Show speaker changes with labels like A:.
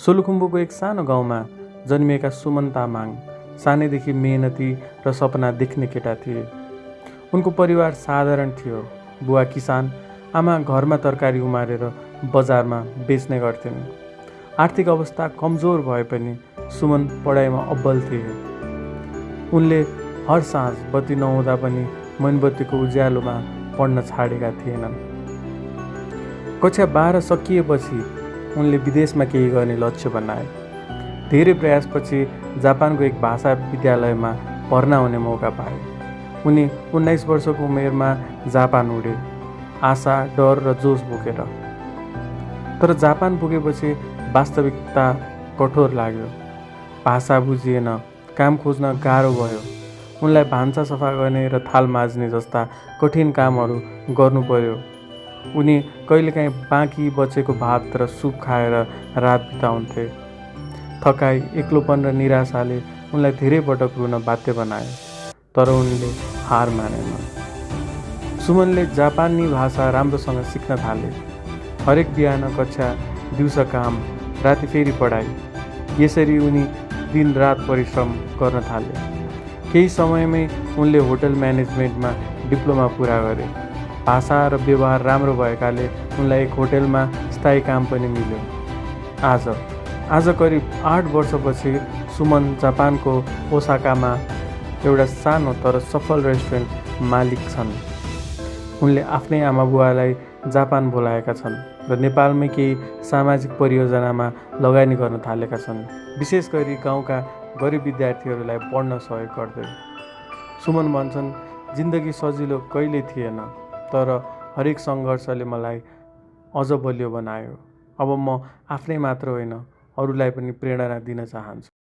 A: सोलुखुम्बुको एक सानो गाउँमा जन्मिएका सुमन तामाङ सानैदेखि मेहनती र सपना देख्ने केटा थिए। उनको परिवार साधारण थियो। बुवा किसान, आमा घरमा तरकारी उमारेर बजारमा बेच्ने गर्थिन्। आर्थिक अवस्था कमजोर भए पनि सुमन पढाइमा अब्बल थिए। उनले हर साँझ बत्ती नहुँदा पनि मोमबत्तीको उज्यालोमा पढ्न छाडेका थिएनन्। कक्षा 12 सकिएपछि उनले विदेशमा केही गर्ने लक्ष्य बनाए। धेरै प्रयासपछि जापानको एक भाषा विद्यालयमा भर्ना हुने मौका पाए। उनी 19 वर्षको उमेरमा जापान उडे, आशा, डर र जोस बोकेर। तर जापान पुगेपछि वास्तविकता कठोर लाग्यो। भाषा बुझिएन, काम खोज्न गाह्रो भयो। उनलाई भान्सा सफा गर्ने र थाल माझ्ने जस्ता कठिन कामहरू गर्नु पर्यो। उनी कहिलेकाहीँ बाँकी बचेको भात र सुप खाएर रात बिताउँथे। थकाइ, एक्लोपन र निराशाले उनलाई धेरै पटक रुन बाध्य बनाए, तर उनले हार मानेन। सुमनले जापानी भाषा राम्रोसँग सिक्न थाले। हरेक बिहान कक्षा, दिउँसो काम, राति फेरि पढाइ। यसरी उनी दिन-रात परिश्रम गर्न थाले। केही समयमै उनले होटल म्यानेजमेन्टमा डिप्लोमा पुरा गरे। भाषा र व्यवहार राम्रो भएकाले उनलाई एक होटलमा स्थायी काम पनि मिल्यो। आज करिब 8 वर्षपछि सुमन जापानको ओसाकामा एउटा सानो तर सफल रेस्टुरेन्ट मालिक छन्। उनले आफ्नै आमाबुवालाई जापान बोलाएका छन् र नेपालमै केही सामाजिक परियोजनामा लगानी गर्न थालेका छन्, विशेष गरी गाउँका गरिब विद्यार्थीहरूलाई पढ्न सहयोग गर्दै। सुमन भन्छन्, जिन्दगी सजिलो कहिल्यै थिएन, तर हरेक सङ्घर्षले मलाई अझ बलियो बनायो। अब म आफ्नै मात्र होइन, अरूलाई पनि प्रेरणा दिन चाहन्छु।